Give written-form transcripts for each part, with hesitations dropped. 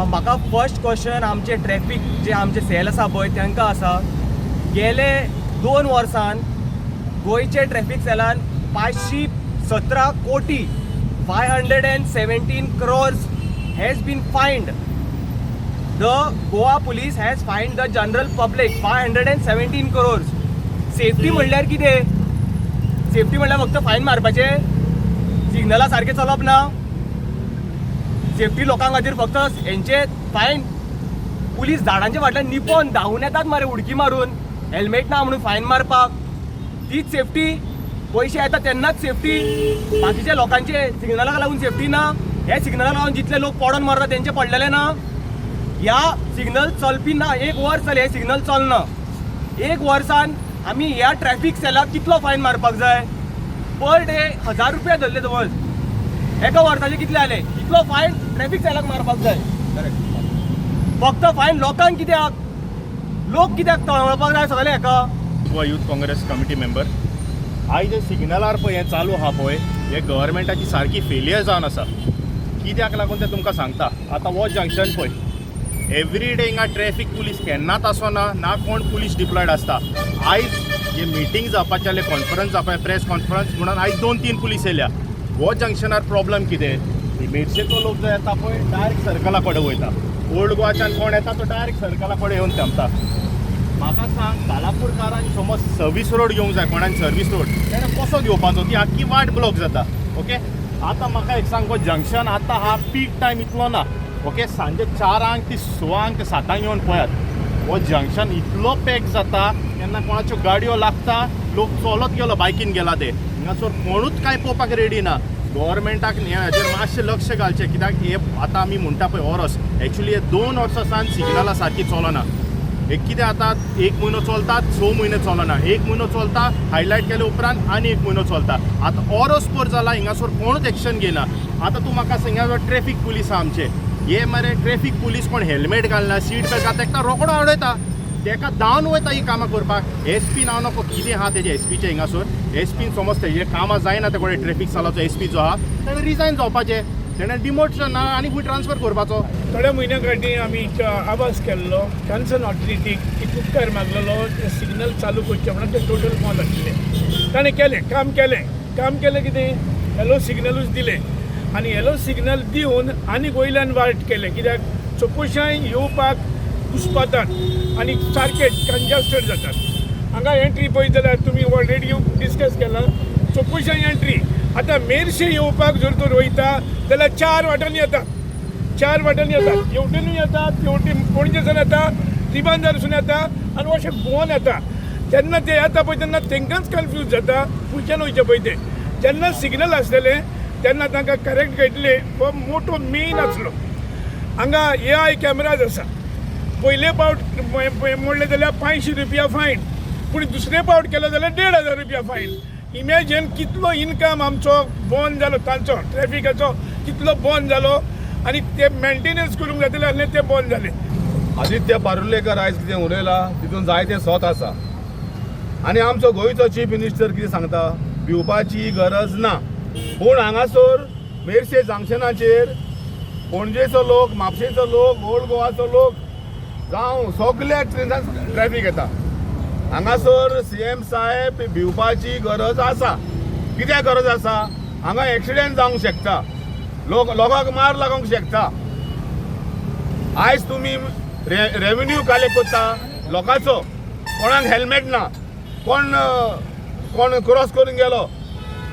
म्हाका first question आमचे traffic जे आमचे सेल आसा पळय तांकां आसा. गेले 2 वर्सान गोंयचे ट्रॅफीक सेलान 517 कोटी, 517 crores has been fined. The Goa Police has fined the general public 517 crores. Safety म्हणल्यार कितें? सेफ्टी म्हणल्यार फक्त फायन मारपाचें? सिग्नला सारकें चलप ना? सेफ्टी लोकां खातीर फक्त हेंचे फायन? पुलीस झाडांच्या फाटल्यान निपोन धांवून येतात मरे, उडकी मारून, हेल्मेट ना म्हणून फायन मारपाक. तीच सेफ्टी? पयशे येता तेन्नाच सेफ्टी? बाकीच्या लोकांचे सिग्नलाक लागून सेफ्टी ना? हे सिग्नलाक लागून जितले लोक पडोन मरता तेंचे पडलेले ना? ह्या सिग्नल चलपी ना. एक वर्स जालें हे सिग्नल चलना. एक वर्सान आमी ह्या ट्रॅफीक सेलाक कितलो फायन मारपाक जाय? पर डे 1000 रुपया धरले समज, एका वर्साचे कितले जाले? इतलो फायन ट्रॅफीक सेलाक मारपाक जाय. फक्त फायन लोकांक कित्याक? लोक कित्याक तळमळपाक जाय सगळे हेका? Goa youth Congress committee member. आयज जे सिग्नलार पळय हें चालू आहा पळय, हे गव्हर्मेंटाची सारकी फेलियर जावन आसा. कित्याक लागून तें तुमकां सांगता. आतां हो जंक्शन पळय, एवरी डे हिंगा ट्रॅफीक पुलीस केन्नाच आसना, ना कोण पुलीस डिप्लॉयड आसता. आयज जे मिटींग जावपाचें आसलें, कॉन्फरन्स जावपाचें, प्रेस कॉन्फरन्स म्हणून आयज दोन तीन पुलीस येयल्या. हो जंक्शनार प्रॉब्लम कितें? मेरशेचो लोक जो येता पळय, डायरेक्ट सर्कला कडेन वयता. ओल्ड गोवाच्यान कोण येता तो डायरेक्ट सर्कला कडेन येवन थांबता. म्हाका सांग, कालापूरकारान समज सर्वीस रोड घेवंक जाय कोणान, सर्वीस रोड तेणें कसो घेवपाचो? ती आख्खी वाट ब्लॉक जाता. ओके, आतां म्हाका एक सांग, हो जंक्शन आतां हा पीक टायम इतलो ना. ओके, सांजे 4ांक ती 6ांक ते 7ांक येवन पळयात, हो जंक्शन इतलो पॅक जाता. केन्ना कोणाच्यो गाडयो लागता, लोक चलत गेलो, बायकीन गेला ते. हिंगासर कोणूच कांय पळोवपाक रेडी ना. गव्हर्मेंटाक हाजेर मातशें लक्ष घालचें, कित्याक हे आतां आमी म्हणटा पळय ओरस, एक्चुली हे 2 वर्सां सावन सिग्नलां सारकी चलना. एक कितें आतां एक म्हयनो चलता, 6 म्हयने चलना. एक म्हयनो चलता, हायलायट केले उपरांत आनी एक म्हयनो चलता. आतां ओरस पर जाला, हिंगासर कोणूच एक्शन घेयना. आतां तूं म्हाका सांग, हिंगा ट्रॅफीक पुलीस आहा आमचे. हे मरे ट्रॅफीक पुलीस कोण हेल्मेट घालना, सीट बेल्ट घालता, ताका रोकडो अडयता, तेका धांवन वयता ही कामां करपाक. एस पी नांव नको कितें आहा तेजे एस पीचे. हिंगासर एस पीन समज तेजे कामां जायना, ते कडेन ट्रॅफीक चलाचो एस पी जो आहा तेणें रिजायन जावपाचें, तेणें डिमोशन ना आनी खंय ट्रान्सफर करपाचो. थोड्या म्हयन्या फाटीं आमी आवाज केल्लो कन्सर्न ऑथॉरिटीक, एक उपकार मागलेलो, ते सिग्नल चालू करचे म्हणून. ते टोटल बंद आशिल्ले. ताणें केलें काम, केलें काम. केलें कितें? येलो सिग्नलूच दिलें आनी येलो सिग्नल दिवन आनी वयल्यान वाट केलें, कित्याक चोपोशाय येवपाक घुसपातात आनी सारके कंजस्टेड जातात. हांगा एंट्री पळयत जाल्यार तुमी ऑलरेडी डिस्कस केलां, चोपोशाय एंट्री. आतां मेरशे येवपाक जर तर वयता जाल्यार चार वाटांनी येतात, चार वाटांनी येतात. हेवटेनूय येतात, तेवटेन पणजेसून येता, रिबांदारसून येता आनी अशें भोंवन येता. जेन्ना ते येता पळय तेन्ना तांकांच कन्फ्यूज जाता खंयच्यान वयचें पळय तें. जेन्ना सिग्नल आसलेले तेन्ना तांकां करेक्ट कळटलें. हो मोटो मेन आसलो. हांगा एआय कॅमेराज आसा. पयले पावट मोडले जाल्यार 500 रुपया फायन, पूण दुसरे पावट केलो जाल्यार 1500 रुपया फायन. इमॅजिन कितलो इनकम आमचो बंद जालो, तांचो ट्रॅफिकाचो कितलो बंद जालो आनी ते मेंटेनन्स करूंक जातले आसले, ते बंद जाले. आदित्य पारुलेकर आयज कितें उलयला तितून जायतें सत आसा. आनी आमचो गोंयचो चीफ मिनिस्टर कितें सांगता, भिवपाची गरज ना. पूण हांगासर मेरशे जंक्शनाचेर पणजेचो लोक, म्हापशेचो लोक, ओल्ड गोवाचो लोक जावं, सगल्या ट्रेनान ट्रॅफीक येता हांगासर. सी एम साहेब, भिवपाची गरज आसा. कित्याक गरज आसा? हांगा एक्सिडेंट जावंक शकता, लोक लोकांक मार लागूंक शकता. आयज तुमी रेवेन्यू कलेक्ट करता लोकांचो. कोणाक हेल्मेट ना, कोण कोण क्रॉस करून गेलो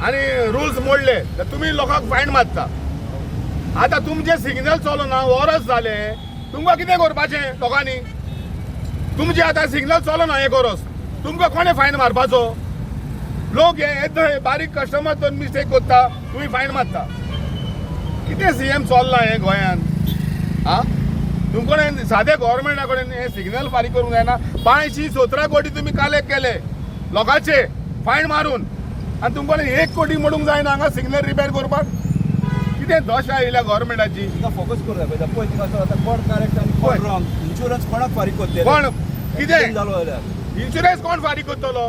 आनी रुल्स मोडले तर तुमी लोकांक फायन मारता. आतां तुमचें सिग्नल चलना, वरस जालें, तुमकां कितें करपाचें लोकांनी? तुमचें आतां सिग्नल चलना एक वरस, तुमकां कोणें फायन मारपाचो? लोक हे येता, बारीक कस्टमर तर मिस्टेक करता, तुमी फायन मारता. कितें सी एम चल्लां हें गोंयान? आ तुमकडे सादे गव्हर्मेंटा कडेन हे सिग्नल फारीक करूंक जायना? 517 कोटी तुमी कलेक्ट केले लोकांचे फायन मारून आनी तुमकडे 1 कोटी मोडूंक जायना हांगा सिग्नल रिपेर करपाक? कितें दशा येयल्या गव्हर्मेंटाची? तिका फोकस करूं जाय पळय. पळय तिका आतां कोण करेक्ट आनी कोण पळय. रॉंग. इन्शुरन्स कोणाक फारीक करतले? कोण कितें जालो जाल्यार? इन्शुरन्स कोण फारीक करतलो?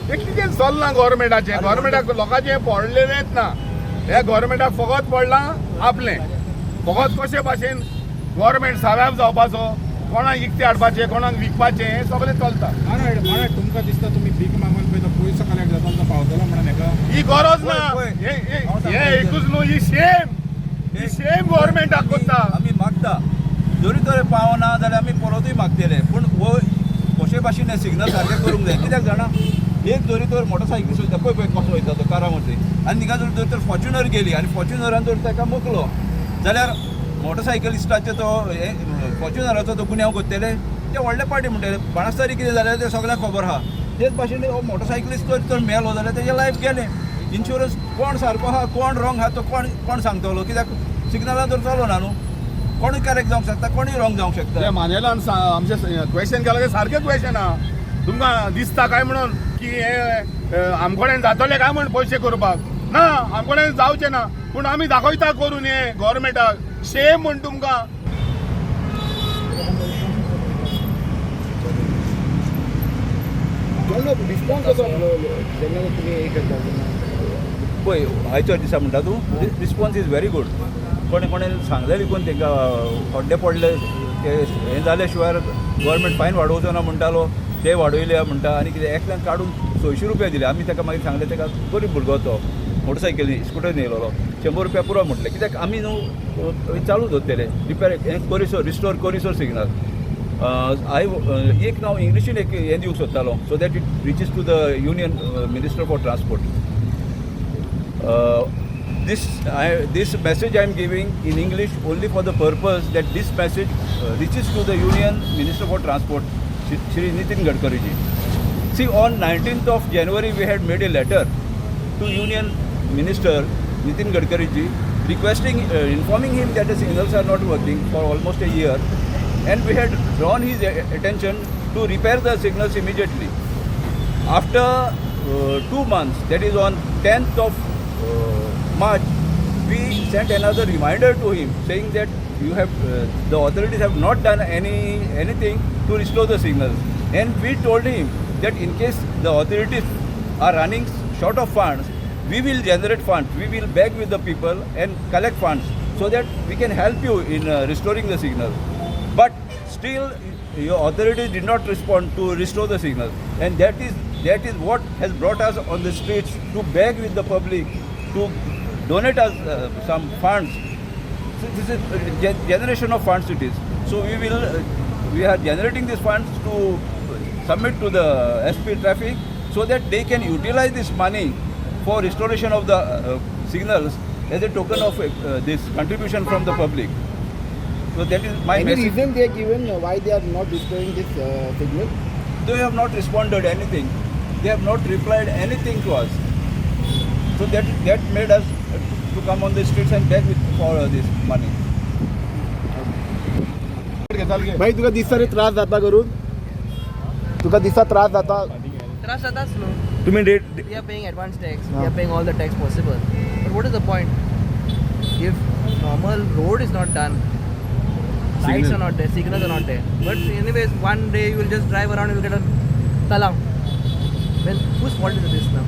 हे कितें चल्लां गव्हर्मेंटाचें? गव्हर्मेंटाक लोकांचें पडलेलेंच ना. हे गव्हर्मेंटाक फकत पडलां आपलें, फकत कशे भाशेन. गव्हर्मेंट साव्याब जावपाचो, कोणाक इकते हाडपाचें, कोणाक विकपाचें, हें सगळें चलता. ना, तुमकां दिसता तुमी भीक मागून पळय तो पयसो कलेक्ट जाता तो पावतलो म्हणून हेका? ही गरज ना. पळय, पळय. हे हांव सांगता हे एकूच न्हू, ही शेम, ही शेम गव्हर्मेंटाक करता. आमी मागता, जरी तर पावना जाल्यार आमी परतूय मागतले. पूण हो कशे भाशेन हें सिग्नल सारकें करूंक जाय. कित्याक जाणा, एक जरी तर मोटरसायकली वयता पळय, पळय कसो वयता तो कारा मदीं, आनी थिंगा जर तर फॉर्च्युनर गेली आनी फॉर्च्युनरान जर ताका मोकलो जाल्यार मोटरसायकलिस्टाचे तो हे फॉर्च्युनराचो तो गुन्यांव करतले. ते व्हडले पार्टी म्हणटले बाणस्तारी कितें जाल्यार तें सगळ्यांक खबर आहा. तेच भाशेन हो मोटरसायकलिस्ट जर तर मेलो जाल्यार तेजें लायफ गेलें. इन्शुरन्स कोण सारको आहा, कोण रॉंग आहा, तो कोण कोण सांगतलो? कित्याक सिग्नलान तर चलो ना न्हू, कोणूय करेक्ट जावंक शकता, कोणूय रॉंग जावंक शकता. ते मानेलान आमचे क्वेश्चन केला, ते सारकें क्वेश्चन आहा. तुमकां दिसता काय म्हणून की हे आमकोडेन जातले काय म्हण पयशे करपाक? ना, आमकोडेन जावचें ना, पूण आमी दाखयता करून हे गव्हर्मेंटाक शेम म्हण तुमकां. रिस्पॉन्स कसो आसलो जेन्ना तुमी हे करता तेन्ना? पळय, आयच्या दिसा म्हणटा तूं, रिस्पॉन्स is very good. कोणें कोणें सांगलें कोण तांकां खड्डे पडले ते हें जाल्या शिवाय गव्हर्मेंट फायन वाडोवचो ना म्हणटालो, ते वाडयले म्हणटा. आनी कितें एकल्यान काडून 600 रुपया दिले. आमी ताका मागीर सांगलें, ताका गरीब भुरगो तो, मोटरसायकली स्कुटरीन येयलेलो, 100 रुपया पुरो म्हटलें. कित्याक आमी न्हू चालू दवरतले रिपेर हें करिसर, रिस्टोर करिसर सिग्नल. हांव एक हांव इंग्लिशीन एक हें दिवंक सोदतालो, so that it reaches to the Union Minister for Transport. This message I am giving in English only for the purpose that this message reaches to the Union Minister for Transport, Shri Nitin Gadkari ji. See, on 19th of January we had made a letter to Union Minister Nitin Gadkari ji, requesting, informing him that the signals are not working for almost a year, and we had drawn his attention to repair the signals immediately. After 2 months, that is on 10th of March, we sent another reminder to him saying that you have the authorities have not done anything to restore the signals, and we told him that in case the authorities are running short of funds, we will generate funds, we will beg with the people and collect funds so that we can help you in restoring the signal. But still your authorities did not respond to restore the signal, and that is what has brought us on the streets to beg with the public to donate us some funds. So this is generation of funds it is. So we are generating these funds to submit to the SP Traffic so that they can utilize this money for restoration of the signals as a token of this contribution from the public. So that is my Any message. Reason they are given why they are not restoring this signal? They have not responded anything. They have not replied anything to us. So that made us to come on the streets and beg for this money. भाई, तुका दिसता रे त्रास जाता करून? तुका दिसता त्रास जाता? त्रास जाताच न्हू. तुमी date We are paying advance tax, we are paying all the tax possible. But what is the point if normal road is not done, lights are not there, signals are not there? But anyways, one day you will just drive around, you will get a talang. Then whose fault is this now?